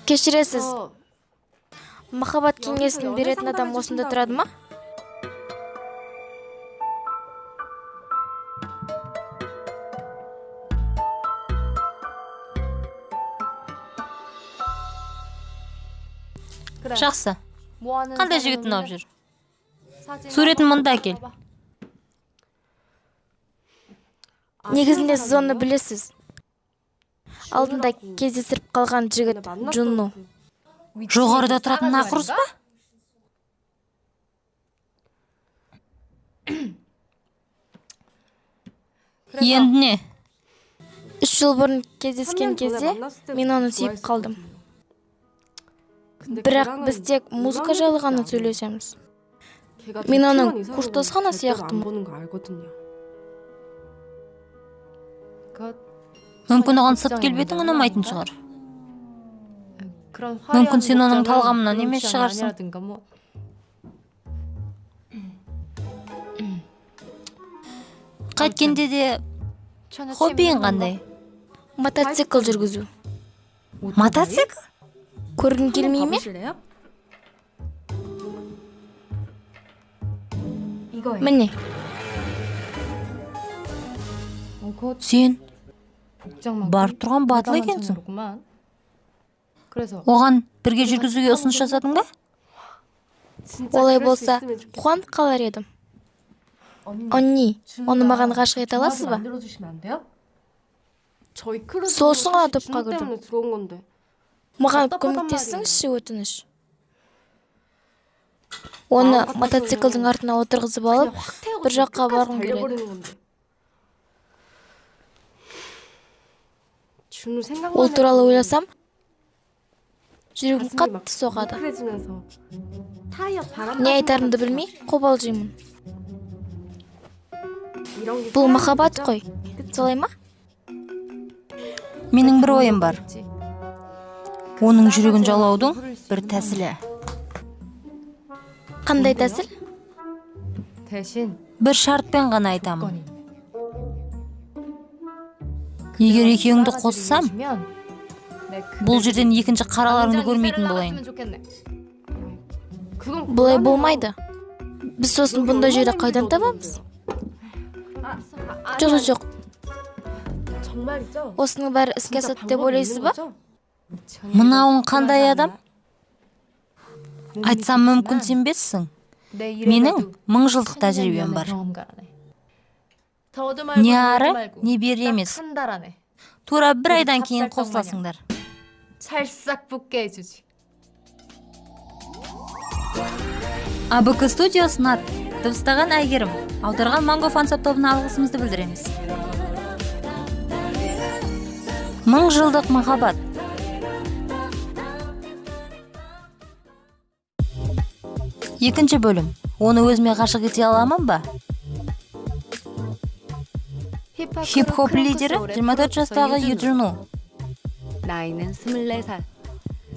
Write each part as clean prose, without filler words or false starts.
Кешіресіз, махаббат кеңесін беретін адам осында тұрады ма? Жақсы. Қандай жігіт ұнап жүр? Суретін мында әкел. Негізінде сіз оны білесіз. Алдында кездестіріп қалған жігіт Джунну. Жоғарыда тұратын ақырус па? Енді не? 3 жыл бұрын кездескен кезде мен оны сүйіп қалдым. Бірақ біз тек музыка жайлы ғана сөйлесеміз. Мен оның курстасы ғана сияқтымын. Мүмкін оған сырт келбетің ұнамайтын шығар. Мүмкін сен оның талғамынан емес шығарсың. Қайткенде де хоббиің қандай? Мотоцикл жүргізу. Мотоцикл? Көргің келмей ме? Міне. Сен барып тұрған батыл екенсің. Оған бірге жүргізуге ұсыныс жасадың ба? Олай болса, қуанып қалар едім. Онни, оны маған ғашық ете аласыз ба? Сол үшін ғана топқа кірдім. Маған көмектессеңізші, өтініш. Оны мотоциклдің артына отырғызып алып, бір жаққа барғым келеді. Ол туралы ойласам, жүрегім қатты соғады. Не айтарымды білмей, қобалжимын. Бұл махаббат қой, солай ма? Менің бір ойым бар. Оның жүрегін жаулаудың бір тәсілі. Қандай тәсіл? Бір шартпен ғана айтамын. Егер екеуіңді қоссам, бұл жерден екінші қараларыңды көрмейтін болайын. Бұлай болмайды. Біз сосын бұндай жерді қайдан табамыз? Жоқ, жоқ. Осының бәрі іске асады деп ойлайсыз ба? Мынауың қандай адам? Айтсам мүмкін сенбессің. Менің 1000 жылдық тәжірибем бар. Не ары, не бері емес. Тура бір айдан кейін қосыласыңдар. АБК студия ұсынады. Дыбыстаған Әйгерім, аударған Манго фансап тобына алғысымызды білдіреміз. 1000 жылдық махаббат. Екінші бөлім. Оны өзіме ғашық ете аламын ба? Хип-хоп лидері 24 жастағы Юджину.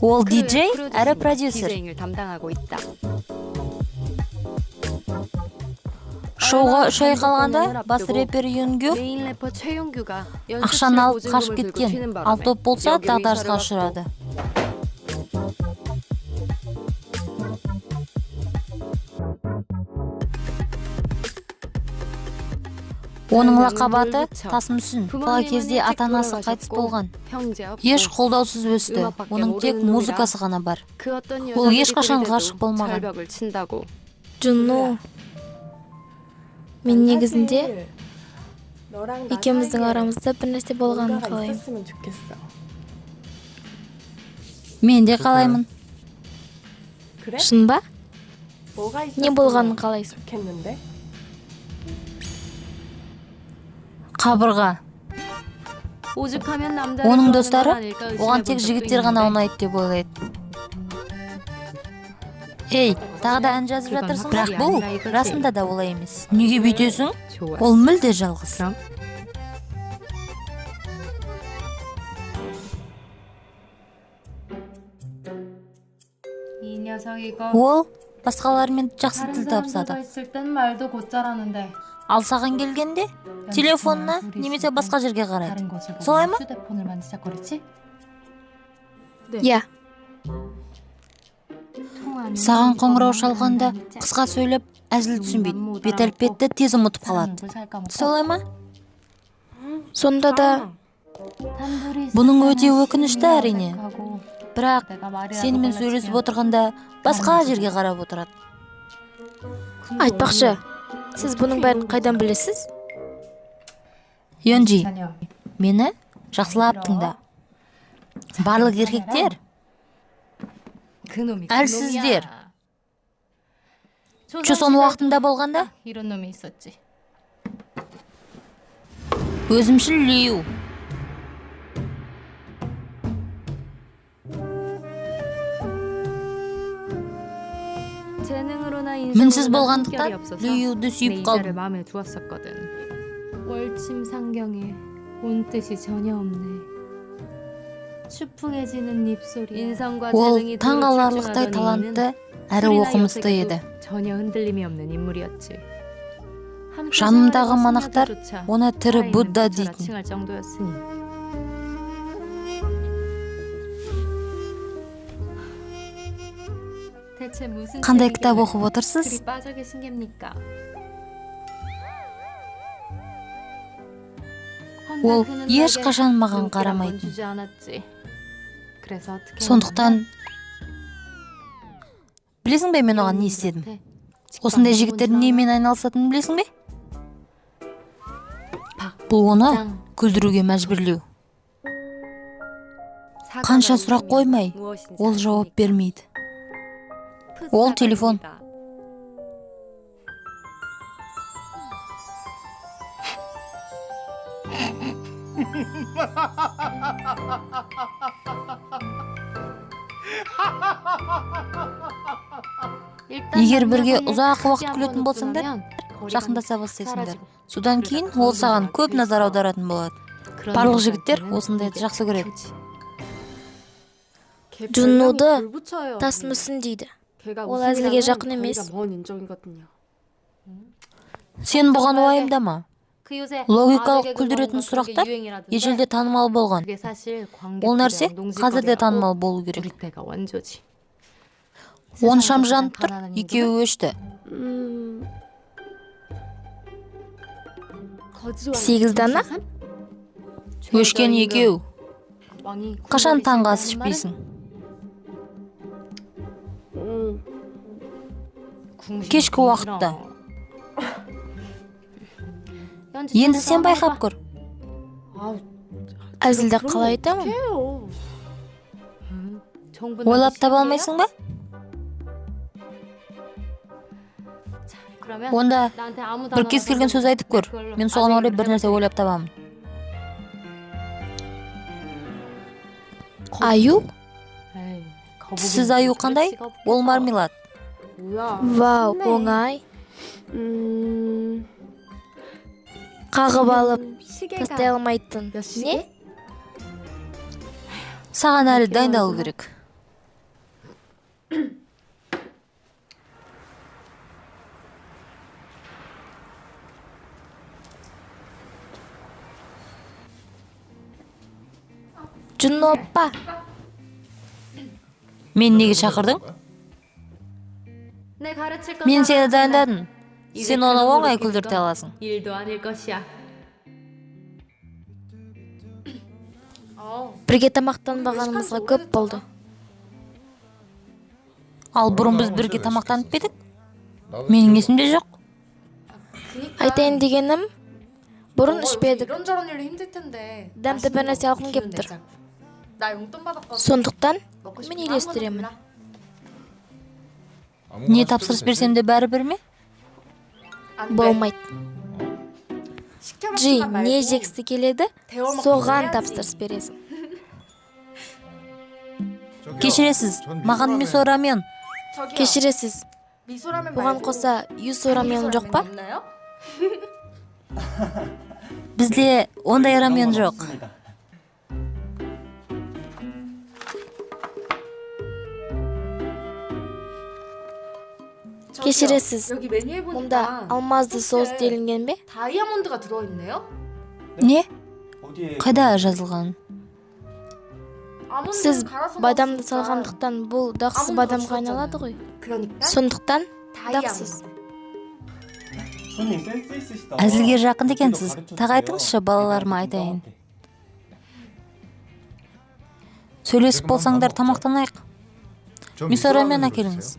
Ол диджей әрі продюсер. Шоуға 3 ай қалғанда бас рэпер Юнгю ақшаны алып қашып кеткен. Ал топ болса дағдарысқа ұшырады. Оның лақап аты тас мүсін. Бала кезде ата-анасы қайтыс болған. Еш қолдаусыз өсті. Оның тек музыкасы ғана бар. Ол ешқашан ғашық болмаған. Джунну, мен негізінде екеуміздің арамызда бір нәрсе болғанын қалаймын. Мен де қалаймын. Шын ба? Не болғанын қалайсың? Қабырға. Оның достары оған тек жігіттер ғана ұнайды деп ойлайды. Ей, тағы да ән жазып жатырсың. Бірақ бұл расында да олай емес. Неге бүйтесің? Ол мүлде жалғыз. Ол басқалармен жақсы тіл табысады. Ал саған келгенде телефонына немесе басқа жерге қарайды. Солай ма? Иә. Саған қоңырау шалғанда қысқа сөйлеп, әзіл түсінбейді, бет әлпетті тез ұмытып қалады. Солай ма? Сонда да. Бұның өте өкінішті, әрине. Бірақ сенімен сөйлесіп отырғанда басқа жерге қарап отырады. Айтпақшы, сіз бұның бәрін қайдан білесіз? Йонджи, мені жақсылап тыңда. Барлық еркектер әлсіздер. Чосон уақытында болғанда өзімшіл Лию. Мінсіз болғандықтан Лиюді сүйіп қалдым. 마음에 두었었거든. 월침 상경에 온 뜻이 전혀 없네. 추풍해지는 입소리. 인성과 Ол 재능이 таң 두루 қаларлықтай 출중하던 талантты 이는 әрі 술이나 оқымысты 여색에도 еді. 전혀 흔들림이 없는 인물이었지. 함께 Жанындағы 생활하던 монахтар 승려들조차 оны тірі 살아있는 Будда 부처라 дейтін. 칭할 정도였으니. 대체 무슨 Қандай кітап 책이길래 оқып отырсыз? 그리 빠져 계신 겁니까? Ол 그는 ешқашан 나에게 маған 눈길 한번 қарамайтын. 주지 않았지. 그래서 어떻게 Сондықтан, білесің бе, мен оған не істедім? Осындай жігіттердің немен айналысатынын білесің бе? Бұл оны күлдіруге мәжбүрлеу. Қанша сұрақ қоймай, ол жауап бермейді. Ол телефон. Егер бірге ұзақ уақыт күлетін болсаңдар, жақындаса бастайсыңдар. Содан кейін ол саған көп назар аударатын болады. Барлық жігіттер осындайды жақсы көреді. Джунуды тас мүсін дейді. Ол әзілге жақын емес. Сен бұған уайымдама. Логикалық күлдіретін сұрақтар ежелде танымал болған. Ол нәрсе қазір де танымал болу керек. 10 шам жанып тұр, екеуі өшті. 8 дана? Өшкен екеу. Қашан таңғы ас ішпейсің? Кешкі уақытта. Енді сен байқап көр. Әзілді қалай айтамын? Ойлап таба алмайсың ба? Онда бір кез келген сөз айтып көр. Мен соған орай бір нәрсе ойлап табамын. Аю? Тіссіз аю қандай? Ол мармелад. Вау, оңай. Қағып алып тастай алмайтын не? Саған әлі дайындалу керек. Джуно оппа. Мен неге шақырдың? Мен сені дайындадым. Сен оны оңай күлдірте аласың. 일도 아닐 것이야. Бірге тамақтанбағанымызға көп болды. Ал бұрын біз бірге тамақтанып па едік? Менің есімде жоқ. Айтайын дегенім, бұрын ішпедік. 이런저런 일로 힘들 텐데. Дәмді бір нәрсе алғым кеп тұр. 나 용돈 받았거든. Сондықтан 먹고 싶은 мен 거 아무거나 үйлестіремін. 골라. Не тапсырыс берсем де бәрібір ме? 안 돼. Болмайды. 시켜 Джи 먹지만 не 말고 жегісі келеді, 데워 먹고 соған 해야지. тапсырыс бересің. Кешіресіз, маған мисо рамен. 저기요. Кешіресіз, 미소라면 бұған 말고 қоса юсо рамен жоқ па? 없나요? Бізде ондай рамен жоқ. 저기요. Кешіресіз, 여기 메뉴에 мұнда 보니까 алмазды соус 소스에 делінген бе? 다이아몬드가 들어있네요? Не? Қайда жазылған? Сіз бадамды салғандықтан, бұл дақсыз бадамға айналады ғой. Сондықтан дақсыз. Әзілге жақын екенсіз. Тағы айтыңызшы, балаларыма айтайын. Сөйлесіп болсаңдар, тамақтанайық. Мисорамен әкеліңіз.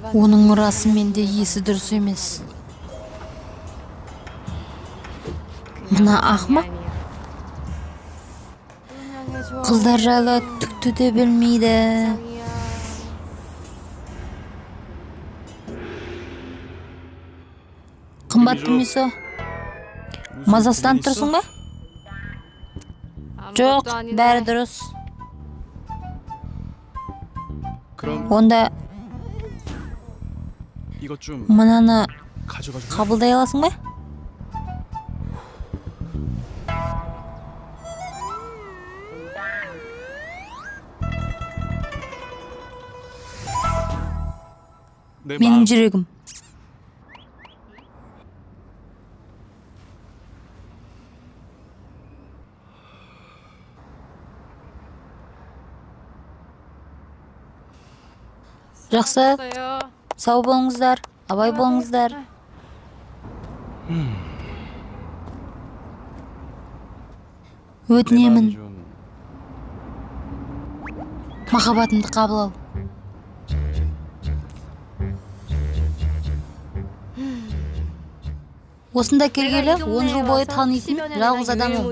Оның расымен де есі дұрыс емес. Мына ақымақ қыздар жайлы түкті де білмейді. Қымбатты Мисо, мазасызданып тұрсың ба? Жоқ, бәрі дұрыс. Онда мынаны қабылдай аласың ба? Менің жүрегім. Жақсы, сау болыңыздар, абай болыңыздар. Өтінемін, махаббатымды қабыл ал. Осында келгелі 10 жыл бойы танитын жалғыз адамым.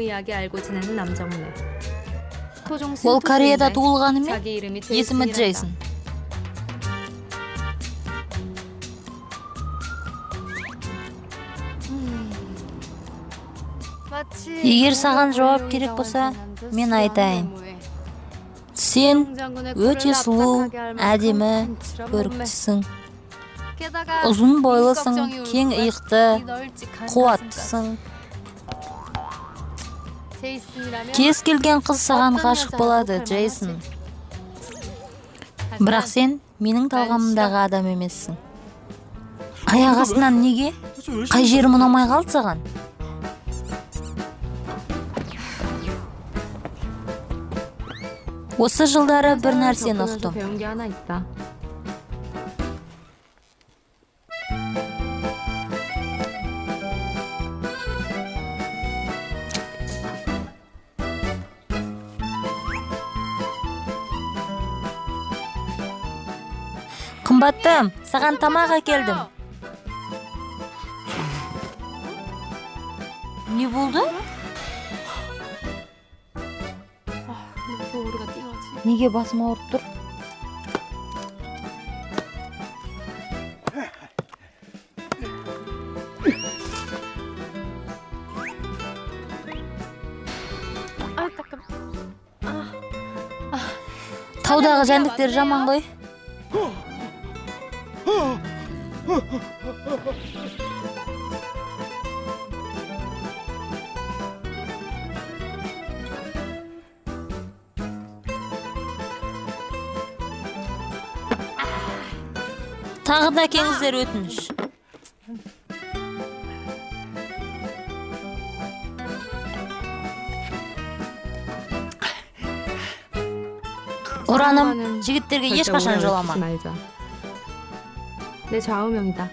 Ол Кореяда туылғанымен, есімі Джейсон. Егер саған жауап керек болса, мен айтайын. Сен өте сұлу, әдемі, көріктісің. Ұзын бойлысың, кең иықты, қуаттысың. Кез келген қыз саған ғашық болады, Джейсон. Бірақ сен менің талғамымдағы адам емессің. Аяқ астынан неге? Қай жерім ұнамай қалды саған? Осы жылдары бір нәрсені ұқтым. Қымбаттым, саған тамақ әкелдім. Не болды? Неге басым ауырып тұр? Таудағы жәндіктер жаман ғой. Тағы да келіңіздер, өтініш. Ұраным, жігіттерге ешқашан жолама. 내 좌우명이다.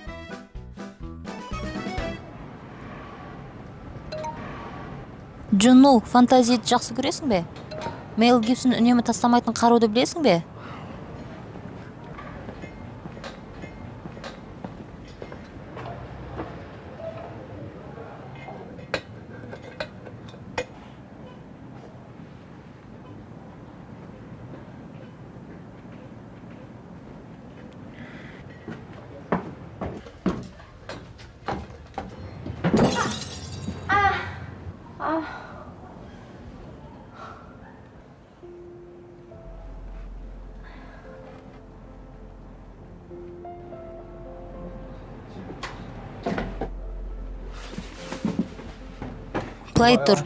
Джуну, фантазияды жақсы көресің бе? Мел Гибсон үнемі тастамайтын қаруды білесің бе? Былай тұр.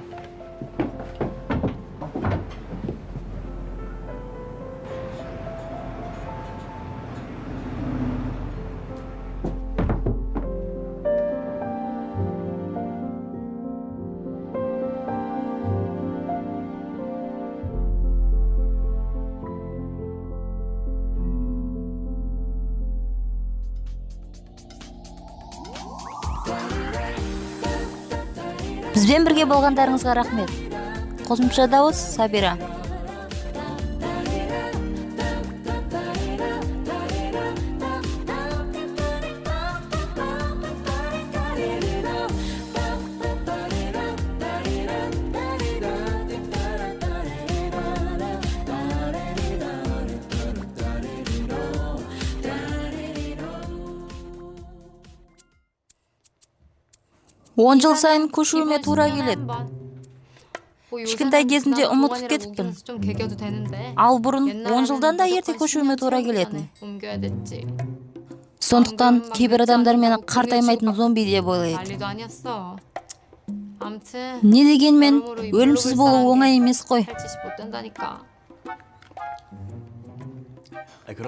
Бізбен бірге болғандарыңызға рахмет. Қосымша дауыс Сабира. 10 жыл сайын көшуіме тура келеді. Кішкентай кезімде ұмытып кетіппін. Ал бұрын 10 жылдан да ерте көшуіме тура келетін. Сондықтан кейбір адамдар мені қартаймайтын зомби деп ойлайды. Не дегенмен, өлімсіз болу оңай емес қой.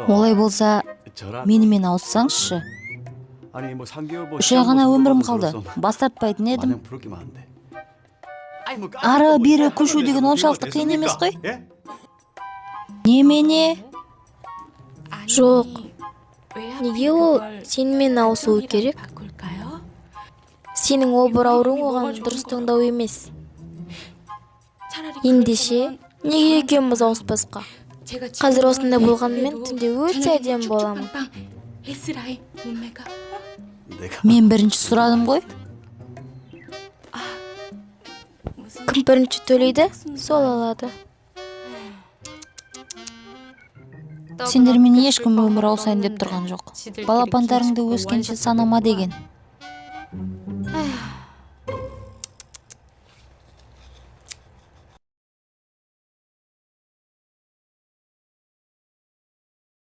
Олай болса, менімен ауыссаңызшы. 3 ай ғана өмірім қалды. Бас тартпайтын едім. Ары бері көшу деген оншалықты қиын емес қой. Немене? Жоқ. Неге ол сенімен ауысуы керек? Сенің обыр ауруың оған дұрыс таңдау емес. Ендеше, неге екеуміз ауыспасқа? Қазір осындай болғанымен түнде өте әдемі боламын. Мен бірінші сұрадым ғой. Кім бірінші төлейді, сол алады. Сендермен ешкім өмір ауысайын деп тұрған жоқ. Балапандарыңды өскенше санама деген.